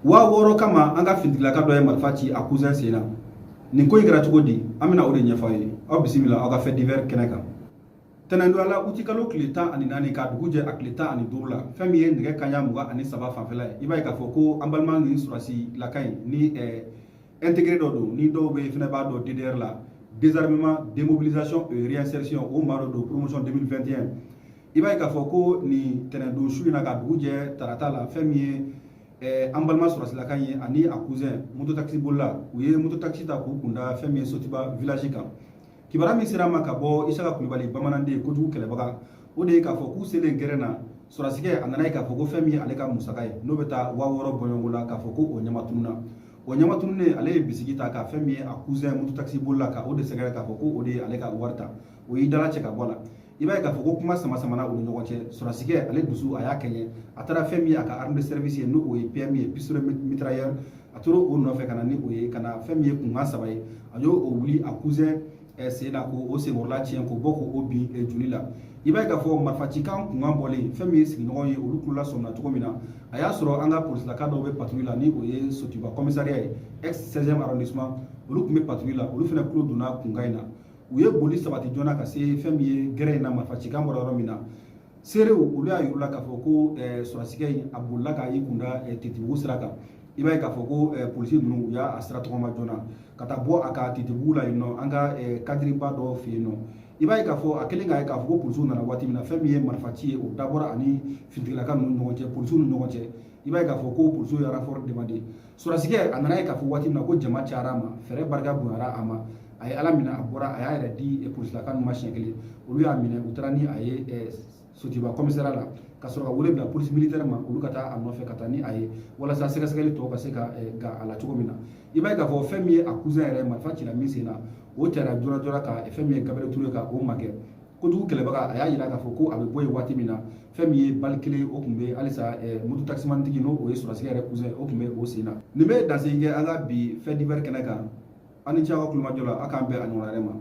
6000 kama, an ka finitigilaka dɔ ye marifa ci a cousin sen na. Nin ko in kɛra cogo di? An bɛna o de ɲɛfɔ aw ye. Aw bisimila aw ka fait divers kɛnɛ kan. Tɛnɛndonya la, utikalo tile 14 ka dugu jɛ a tile 15 la, fɛn min ye nɛgɛ kanɲɛ 23 fanfɛla ye, i b'a ye k'a fɔ ko an balima ni sɔrɔsilaka in ni intégré dɔ don, ni dɔw bɛ fɛnɛ b'a dɔn DDR la, désarmement, démobilisation et réinsertion, o maa dɔ don, promotion 2021. I b'a ye k'a fɔ ko nin tɛnɛndon su in na ka dugu jɛ tarata la, fɛn min ye an balima sɔrɔsilaka ye ani a cousin moto taxi bolila, u ye moto taxi ta k'u kunda fɛn min ye Sotiba village kan. Kibaruya min sera ma ka bɔ Isaka Kulibali, bamananden kojugu kɛlɛbaga, o de ye k'a fɔ k'u selen gɛrɛn na, sɔrɔsikɛ a nana ye k'a fɔ ko fɛn min ye ale ka musaka ye, n'o bɛ taa 6000 bɔɲɔgɔnko la, k'a fɔ ko o ɲama tununa. O ɲama tununnen, ale ye bisigi ta ka fɛn min ye a cousin moto taxi bolila ka o de sɛgɛrɛ, k'a fɔ ko o de ye ale ka wari ta. O y'i dala cɛ ka bɔ a la. I b'a ye k'a fɔ ko kuma sama samana u ni ɲɔgɔn cɛ. Sɔrɔsikɛ ale dusu a y'a kɛɲɛ, a taara fɛn min ye a ka arme de service ye, n'o ye PMI ye, pistolet mitrailleur, a tora o nɔfɛ ka na ni o ye, ka na fɛn min ye kunkan saba ye, a y'o o wuli a cousin sen na k'o senkɔrɔla tiɲɛ, k'o bɔ k'o bin joli la. I b'a ye k'a fɔ marifacikan kunkan bɔlen, fɛn min ye sigiɲɔgɔn ye, olu tulola sɔmina cogo min na, a y'a sɔrɔ an ka polisilaka dɔw bɛ patrouille la, ni o ye Sotiba commissariat ye, ex 16e arrondissement. Olu tun bɛ patrouille la, olu fana tulo donna kunkan in na. U ye boli sabati joona ka se fɛn min ye gɛrɛ in na, marifacikan bɔra yɔrɔ min na. Seerew olu y'a yir'u la k'a fɔ ko sɔrɔsikɛ in a bolila k'a y'i kunda Titibugu sira kan. I b'a ye k'a fɔ ko polisi ninnu u y'a sira tɔgɔma joona ka taa bɔ a ka Titibugu la yen nɔ, an ka kadiriba dɔ fɛ yen nɔ. I b'a ye k'a fɔ a kɛlen k'a ye k'a fɔ ko polisiw nana waati min na, fɛn min ye marifaci ye, o dabɔra ani finitigilaka ninnu ɲɔgɔn cɛ, polisiw ni ɲɔgɔn cɛ. I b'a ye k'a fɔ ko polisiw ye renfort demandé. Sɔrɔsikɛ a nana ye k'a fɔ waati min na ko jama cayara a ma, fɛɛrɛ barika bonyara a ma, a ye Ala minɛ, a bɔra, a y'a yɛrɛ di polisilaka ninnu ma siɲɛ kelen. Olu y'a minɛ, u taara ni a ye Sotiba commissariat la, ka sɔrɔ ka wele bila police militaire ma, olu ka taa a nɔfɛ ka taa ni a ye walasa sɛgɛsɛgɛli tɔw ka se ka ga a la cogo min na. I b'a ye k'a fɔ fɛn min ye a cousin yɛrɛ, marifa cira min sen na, o cayara joona joona ka fɛn min ye Gabriel Touré ka o magɛn. Kojugu kɛlɛbaga a y'a jira k'a fɔ ko a bɛ bɔ yen waati min na, fɛn min ye balle kelen, o tun bɛ halisa moto taximantigi, n'o o ye sɔrɔsikɛ yɛrɛ cousin, o tun bɛ o sen na. Nin bɛ dansigi kɛ an ka bi fait divers kɛnɛ kan. Aw ni ce aw ka kulomajɔ la. Aw k'an bɛn a ɲɔgɔn wɛrɛ ma.